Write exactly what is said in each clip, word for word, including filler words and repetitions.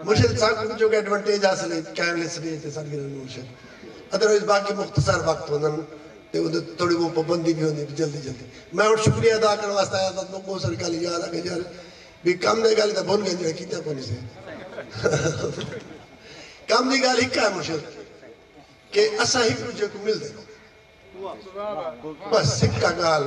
مرشد صاحب کوں چونکہ ایڈوانٹیج حاصل ہے، قائم نے سٹیج تے ساݙی گل مرشد۔ ادروائز باقی مختصر وقت ہوندن تے اوندے تھوڑی بہت پابندی بھی ہوندی جلدی جلدی۔ میں ہن شکریہ ادا کرݨ واسطے آیا تھا، میں بہت ساری گل یاد آ گئی یار، بھی کم دے گل تے بھول گئے جڑے کیتے کونی سے۔ کم دی گل ہک ہے مرشد کہ اساں ہک ݙوجھے کوں ملدے رہوں۔ بس ہک گال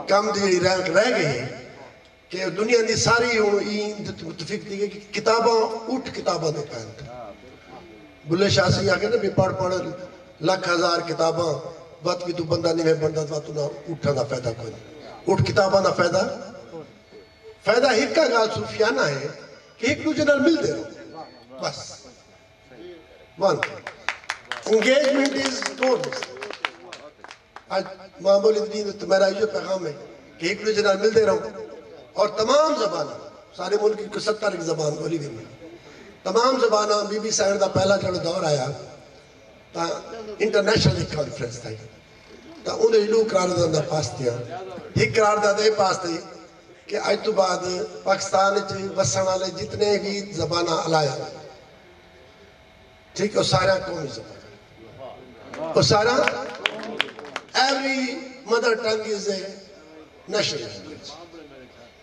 کم دی جڑی رینک رہ گئی ہے کہ دنیا دی ساری ہن ایں متفق تھی گئی کہ کتاباں، اٹھ کتاباں دے پین۔ بلے شاہ سی آکھے نا بھی پڑھ پڑھ لکھ ہزار کتاباں، وت بھی تو بندہ نہیں بندا، وت نہ اٹھاں دا فائدہ کوئی نہیں۔ اٹھ کتاباں دا فائدہ، فائدہ ہک گال صوفیانہ ہے کہ ہک ݙوجھے نال ملدے رہو۔ بس ون انگیجمنٹ از گڈ۔ اڄ ماں ٻولی دے ݙینہہ تے میرا ایہو پیغام ہے کہ ہک ݙوجھے نال ملدے رہو۔ اور تمام زباناں، سارے ملک کی ستر ہک زبان ٻولی ویندی، تمام زباناں، بی بی سائن دا پہلا جڑا دور آیا تاں انٹرنیشنل ہک کانفرنس تھئی، تاں اوندے وچ ݙو قرارداداں پاس تھیاں۔ ہک قرارداد اے پاس تھئی کہ اڄ توں بعد پاکستان وچ وسݨ والے جتنے بھی زباناں الائے، ٹھیک ہے، او سارا قومی زبان، او سارا، ایوری مدر ٹنگ از اے نیشنل لینگویج۔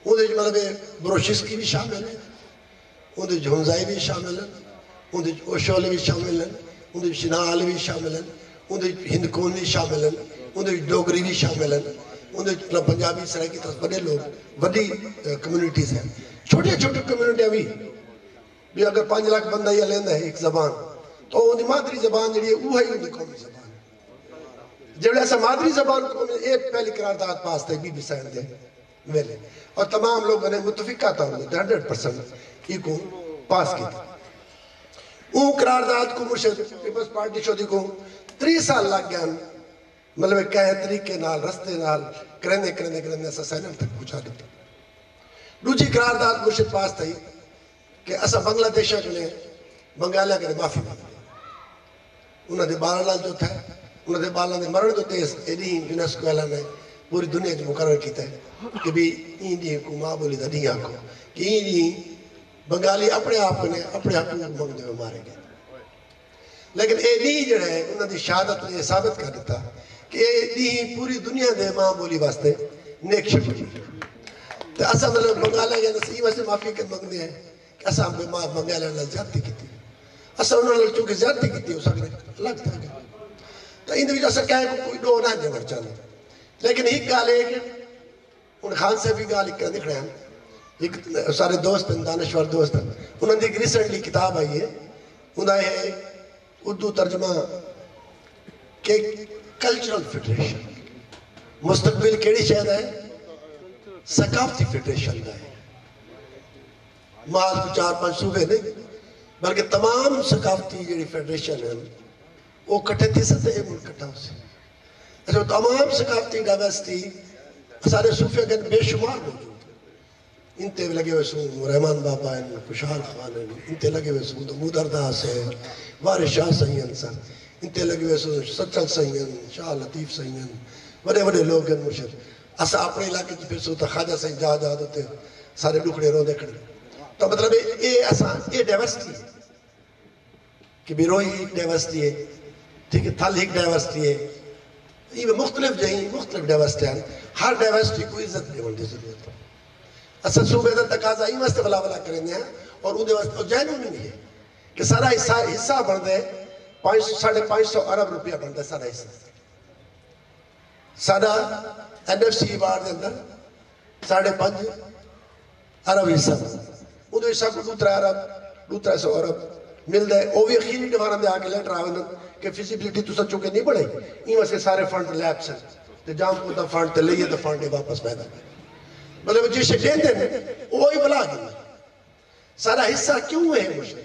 اوندے وچ مطلب اے بروشسکی بھی شامل ہے، اوندے وچ ہنزائی بھی شامل ہیں، اوندے وچ اوشو والے بھی شامل ہیں، اوندے وچ شناہ والے بھی شامل ہیں، اوندے وچ ہندکون بھی شامل ہیں، اوندے وچ ڈوگری بھی شامل ہیں، اوندے وچ مطلب پنجابی، سرائیکی، طرح وݙے لوگ، وݙی، اے، کمیونٹیز ہیں۔ چھوٹیاں چھوٹیاں کمیونٹیاں بھی، بھی اگر پنج لکھ بندہ ہی لیندا ہے ایک زبان، تو اوندی مادری زبان جڑی ہے، اوہی اوندی قومی زبان ہے۔ جیڑھے اساں مادری زبان قومی، اے پہلی قرارداد پاس تھئی بی بی سائن دے ویلے، اور تمام لوگوں نے متفقہ طور تے ہنڈریڈ پرسنٹ ایکوں پاس کیتا۔ اوں قرارداد کوں مرشد پیپلز پارٹی شودی کوں تریہہ سال لگ ڳئے ہن، مطلب کہیں طریقے نال، رستے نال، کریندے کریندے کریندے اساں سائلنٹ تک پہنچا ݙتا۔ ݙوجھی قرارداد مرشد پاس تھئی کہ اساں بنگلہ دیشاں کنے بنگالیاں کنے معافی منگدے، انہاں دے ٻالاں نال جو تھئے، انہاں دے ٻالاں دے مرݨ جو تے اے ݙینہہ یونیسکو والے نے پوری دنیا وچ مقرر کیتا ہے کہ بھی ایں ݙینہہ کوں ماں ٻولی دا ݙینہہ آکھو، کہ ایں ݙینہہ بنگالی اپݨے آپ کنے اپݨے حقوق منگدے ہوئے مارے ڳئے۔ لیکن اے ݙینہہ جڑا ہے، انہاں دی شہادت نے اے ثابت کر ݙتا کہ اے ݙینہہ پوری دنیا دے ماں ٻولی واسطے نیک شکر ہے۔ تے اساں مطلب بنگالیاں کنے ایں واسطے معافی کر منگدے ہیں کہ اساں بے ماں بنگالیاں نال زیادتی کیتی۔ اساں انہاں نال چونکہ زیادتی کیتی، اساں کنے الگ تھا ڳئے۔ تے ایندے وچ اساں کہیں کوں کوئی ݙوہ نہ ݙیوݨ چاہندے۔ لیکن ہک ڳالھ اے کہ ہݨ خان صاحب وی ڳالھ ہک کریندے کھڑے ہن، ہک سارے دوست ہن، دانشور دوست ہن، انہاں دی ہک ریسنٹلی کتاب آئی ہے، اوندا ہے اردو ترجمہ کہ کلچرل فیڈریشن، مستقبل کیڑھی شے دا ہے؟ ثقافتی فیڈریشن دا ہے۔ محض کوئی چار پنج صوبے نہیں، بلکہ تمام ثقافتی جڑی فیڈریشن ہن، او کٹھے تھیسن تے اے ملک کٹھا ہوسی۔ اچھا، تمام ثقافتی ڈائیورسٹی سارے صوفیاں کن بے شمار موجود ہے۔ انتے لڳے ہوئے سوں رحمان بابا ہن، خوشحال خان ہن، انتے لڳے ہوئے سوں دمودر داس ہے، وارث شاہ سئیں ہن سن، انتے لڳے ہوئے سوں سچل سئیں ہن، شاہ لطیف سئیں ہن، وݙے وݙے لوگ ہن مرشد۔ اساں اپݨے علاقے چ پھرسوں تاں خواجہ سئیں جا جا دے اتے سارے ݙکھڑے روندے کھڑے۔ تاں مطلب اے، اے اساں، اے ڈائیورسٹی ہے۔ کہ بیروئی ہک ڈائیورسٹی ہے، ٹھیک ہے، تھل ہک ڈائیورسٹی ہے، ایویں مختلف جہیں مختلف ڈائیورسٹی ہیں، ہر ڈائیورسٹی کوں عزت ݙیوݨ دی ضرورت ہے۔ اساں صوبے دا تقاضا ایں واسطے ولا ولا کریندے ہیں اور اوندے واسطے او جینوئن وی ہے کہ سارا حصہ، حصہ بݨدا ہے پنج، ساڑھے پنج سو ارب روپیہ بݨدا ہے سارا حصہ۔ ساݙا این ایف سی ایوارڈ دے اندر ساڑھے پنج ارب حصہ، اودے وچ ساکوں ݙو ترے ارب، ݙو ترے سو ارب ملدا ہے۔ او وی اخیری ݙیہاڑاں دے آ کے لیٹر آ ویندن کہ فزیبلٹی تساں چونکہ نہیں بݨائی، ایں واسطے سارے فنڈ لیپس ہن تے جام پور دا فنڈ تے لئیے دا فنڈ اے واپس پیدا کر۔ مطلب جیڑھے ݙیندے نے، او ہی بھلا گھندے۔ ساݙا حصہ کیوں ہے مشکل؟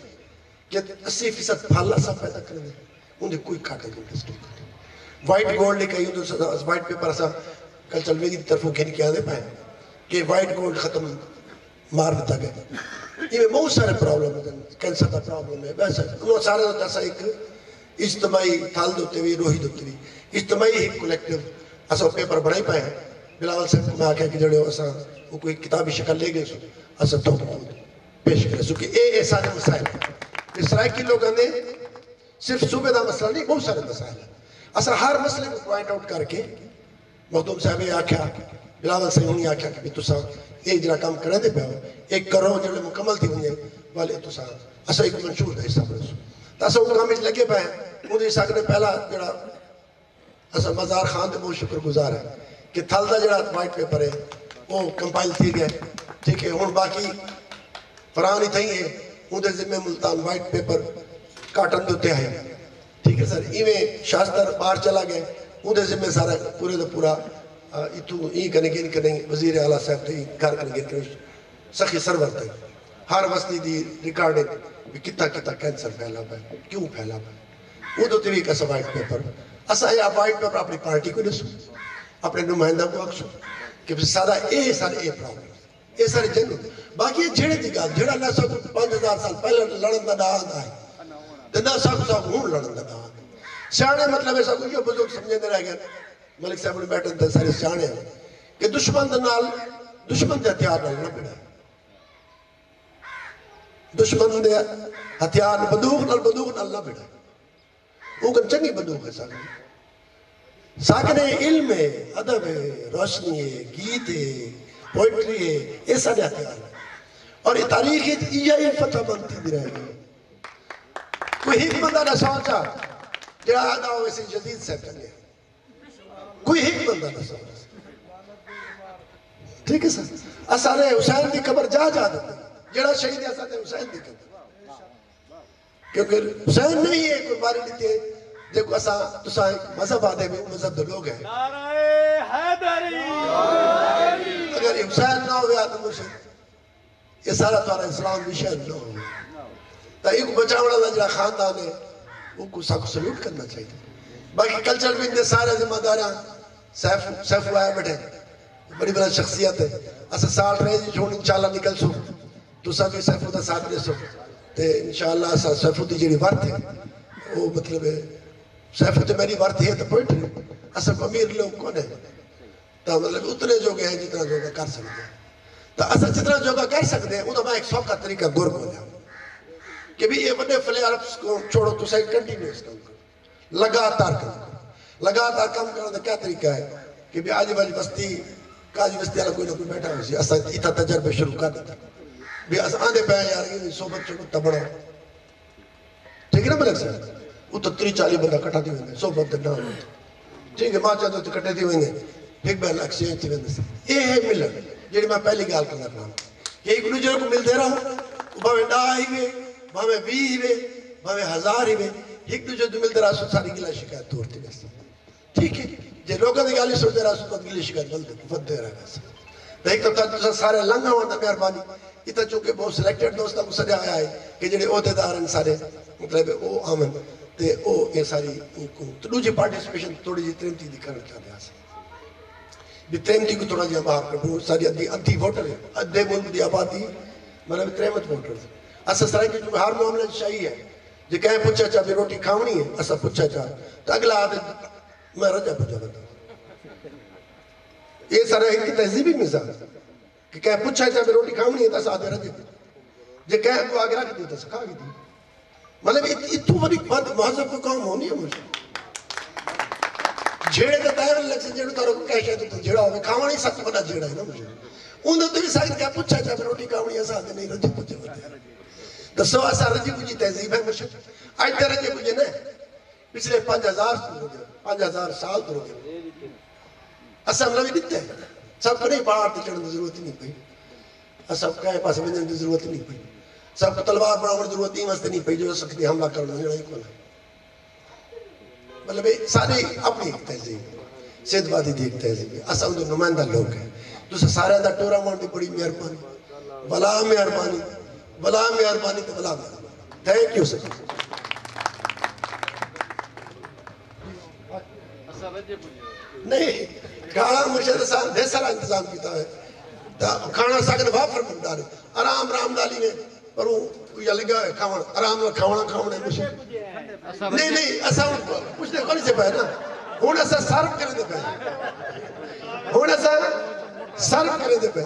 کہ اسی فیصد پھل اساں پیدا کریندے، اوندے کوئی گھاٹے دی انٹرسٹ نہیں کریندے۔ وائٹ گولڈ ہک آئی، اوندے اساں، وائٹ پیپر اساں کلچرل ونگ دی طرفوں گھن کے آندے پئے کہ وائٹ گولڈ ختم مار ݙتا ڳئے۔ ایویں بہت سارے پرابلم ہن، کینسر دا پرابلم ہے، ویسے انہاں سارے دا اساں ہک اجتماعی تھل دے اتے وی، روہی دے اتے وی، اجتماعی ہک کلیکٹیو اساں پیپر بݨائی پئے ہیں۔ بلاول صاحب کوں میں آکھیا کہ جیڑھے اساں او کوئی کتابی شکل لے ڳئے سو، اساں تہاکوں پیش کریسوں کہ اے، اے سارے مسائل۔ کہ سرائیکی لوگوں نے صرف صوبے دا مسئلہ نہیں، بہت سارے مسائل ہیں۔ اساں ہر مسئلے کو پوائنٹ آؤٹ کر کے، مخدوم صاحب یہ آکھیا، بلاول سائیں ہونی آکھیا کہ بھی تساں یہ جڑا کام کریں دے پہ ہو، ایک کرو جڑے مکمل تھی ونجے والے تساں، اساں ایک منشور دا حصہ بنسو۔ تو اساں وہ کام وچ لگے پے ہیں۔ اون دی ساکنے پہلا جڑا اساں مزار خان دے بہت شکر گزار ہیں کہ تھل دا جڑا وائٹ پیپر ہے، وہ کمپائل تھی گئے۔ ٹھیک ہے، ہن باقی فرحان ہی تھئی ہے، اون دے ذمے ملتان وائٹ پیپر کاٹن دے اتے آئے۔ ٹھیک ہے سر، ایویں شاستر باہر چلا گئے، اون دے ذمے سارا پورے دا پورا، آ، اتھوں ای کنے گن کنے وزیر اعلیٰ صاحب تے ای گھر کنے گن کنے سخی سرور تئیں ہر وستی دی ریکارڈنگ، بھی کتھاں کتھاں کینسر پھیلا پئے، کیوں پھیلا پئے۔ اودوں تے وی ہک اساں وائٹ پیپر، اساں اے وائٹ پیپر اپݨی پارٹی کوں ݙیسوں، اپݨے نمائندہ کوں آکھسوں کہ سارا اے سارے اے پرابلم، اے سارے جنگ۔ باقی اے جھیڑے دی ڳالھ، جھیڑا نہ ساکوں پنج ہزار سال پہلے لڑن دا ݙاند آئے، تے نہ ساکوں ساکوں ہݨ لڑن دا ݙاند۔ سیاݨے مطلب اے ساکوں ایہو بزرگ سمجھیندے رہ ڳئے۔ ملک صاحب نے بیٹھے تے سارے سیاݨے ہیں کہ دشمن دے نال، دشمن دے ہتھیار نال نہ بھڑے۔ دشمن دے ہتھیار نال، بندوق نال، بندوق نال نہ بھڑے۔ او کن چنگی بندوق ہے ساݙی۔ ساکنے علم ہے، ادب ہے، روشنی ہے، گیت ہے، پوئٹری ہے، اے ساݙے ہتھیار ہیں۔ اور اے تاریخ وچ ایہا ہی فتح مند تھیندی رہ ڳئی۔ کوئی ہک بندہ نہ سوچا جڑا آہدا ہووے سی یزید صاحب چنگے۔ کوئی ہک بندہ نہ سمجھ۔ ٹھیک ہے سر، اساں نے حسین دی قبر جا جا ݙتی، جیڑھا شہید ہے اساں نے حسین دی قبر، کیونکہ حسین نہیں ہے کوئی ماری ݙتے، جیکوں اساں تساں ہک مذہب آہدے بھی، او مذہب دے لوگ ہیں۔ نعرہ حیدری۔ اگر حسین نہ ہویا تو مرشد اے سارا تہاݙا اسلام وی شہید نہ ہووے۔ تاں اینکوں بچاوݨ والا جیڑھا خاندان ہے، اونکوں ساکوں سلیوٹ کرݨا چاہیدا۔ باقی کلچر ونگ دے سارے ذمہ داراں، سیف، سیفو آیا ٻیٹھے، بڑی بڑی شخصیت ہے۔ اساں سال ݙیہہ وچ ہݨ انشاءاللہ نکلسوں، تساں وی سیفو دا ساتھ ݙیسو۔ تے انشاءاللہ اساں سیفو دی جیڑھی ورتھ ہے، او مطلب ہے، سیفو تے میݙی ورتھ ہے تے پوئٹری، اساں امیر لوگ کون ہیں۔ تاں مطلب اتنے جوگے ہیں جتنا جوگا کر سڳدے ہیں۔ تاں اساں جتنا جوگا کر سڳدے ہیں، اوندا میں ہک سوکھا طریقہ ڳر ڳولیا کہ بھی اے وݙے فلیئر اپس کوں چھوڑو، تساں کنٹینیوس کم کرو، لگاتار کم کرو۔ لگاتار کم کرݨ دا کیا طریقہ ہے کہ بھی اڄ ول وستی، کاج وستی والا کوئی نہ کوئی بیٹھا ہوسی، اساں اتھاں تجربے شروع کر ݙتے۔ بھی اساں آندے پئے ہیں یار، ایں صحبت چھوڑو، تبڑا ٹھیک ہے نا ملک صاحب؟ اتھاں تریہہ چالیہہ بندہ کٹھا تھی ویندے، صحبت دے نام تے۔ ٹھیک ہے، ماں چاچا تے کٹھے تھی ویندے، ہک ٻئے نال ایکسچینج تھی ویندے۔ اے ہے ملݨ، جیڑھی میں پہلی ڳالھ کرݨا پیا کہ ہک ݙوجھے کوں ملدے رہو، او بھاویں ݙاہ ہیوے، بھاویں ویہہ ہیوے، بھاویں ہزار ہیوے، ہک ݙوجھے توں ملدے رہسوں، ساری گلہ شکایت دور تھی ویسی۔ ٹھیک ہے، جے لوکاں دی ڳالھ ہی سݨدے رہسوں تاں گلہ شکایت ولدے ودھدے رہ ویسی۔ تاں ہک تاں تہاݙے تساں سارے لنگھ آوݨ دا مہربانی۔ اتھاں چونکہ بہت سلیکٹڈ دوستاں کوں سݙیا ہویا ہے کہ جیڑھے عہدیدار ہن سارے، مطلب او آون تے او اے ساری کوں، تے ݙوجھی پارٹیسپیشن تھوڑی جیہی تریمتی دی کرݨ چاہندے ہاسے۔ بھی تریمتی کوں تھوڑا جیہا ٻاہر کڈھو، ساری ادھی، ادھی ووٹر ہے، ادھے ملک دی آبادی مطلب تریمت ووٹر ہے۔ اساں سرائیکی چوں ہر معاملے چ شاہی ہے۔ جے کہیں پچھا چا بھی روٹی کھاوݨی ہے، اساں پچھا چا، تے اڳلا آہدے میں رڄا پڄا بندہ۔ اے سارا ہک تہذیبی مزاج کہ کہیں پچھا چا بھی روٹی کھاوݨی ہے تاں اساں آہدے رڄے۔ جے کہیں اڳوں آ کے رکھ ݙتی تاں اساں کھا گھدی۔ مطلب ات-، اتھوں وݙی بد مہذب کوئی قوم ہونی ہے مجھے؟ جھیڑے تے تاں ایویں لڳسے جیڑھے تہاݙے کول کیش ہے تے جھیڑا ہووے، کھاوݨ ہی سب توں وݙا جھیڑا ہے نا مجھے۔ اوندے تے وی ساکوں کہیں پچھا چا بھی روٹی کھاوݨی ہے، اساں آہدے نہیں، رڄے پڄے بندے۔ ݙسو اساں رڄی پڄی تہذیب ہے مجھے؟ اڄ تے رڄے پڄے نے۔ پچھلے پنج ہزار سال توں رڄے، پنج ہزار سال توں رڄے۔ اساں نویں ݙتے، سب کوں نہیں پہاڑ تے چڑھݨ دی ضرورت نہیں پئی، اساں کہیں پاسے ونڄݨ دی ضرورت نہیں پئی، سب کوں تلوار بݨاوݨ دی ضرورت ایں واسطے نہیں پئی جو اساں کتے حملہ کرݨ ونڄݨا ہی کون ہے۔ مطلب اے ساری اپݨی ہک تہذیب ہے، سندھ وادی دی ہک تہذیب ہے، اساں اوندے نمائندہ لوک ہیں۔ تساں سارے دا ٹورا ہووݨ دی بڑی مہربانی، ولا مہربانی، ولا مہربانی تے ولا مہربانی۔ تھینک یو سر۔ نہیں، کھانا مرشد صاحب ڈھیر سارا انتظام کیتا ہے۔ تا کھانا ساکوں وافر مقدار ہے۔ آرام، آرام نال ہی نے، پر وہ یا لگا ہے کھاوݨ، آرام نال کھاوݨا، کھاوݨا ہے مرشد۔ نہیں، نہیں، اساں ہݨ پچھدے کون سے پئے نا۔ ہݨ اساں سرو کریندے پئے۔ ہݨ اساں سرو کریندے پئے۔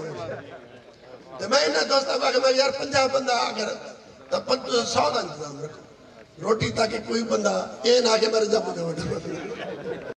تے میں انہاں دوستاں کوں آکھیا، میں یار، پنجاہ بندہ اگر تاں پنج سو دا انتظام رکھو۔ روٹی تاکہ کوئی بندہ اے نہ آکھے میں رجب دے وٹا۔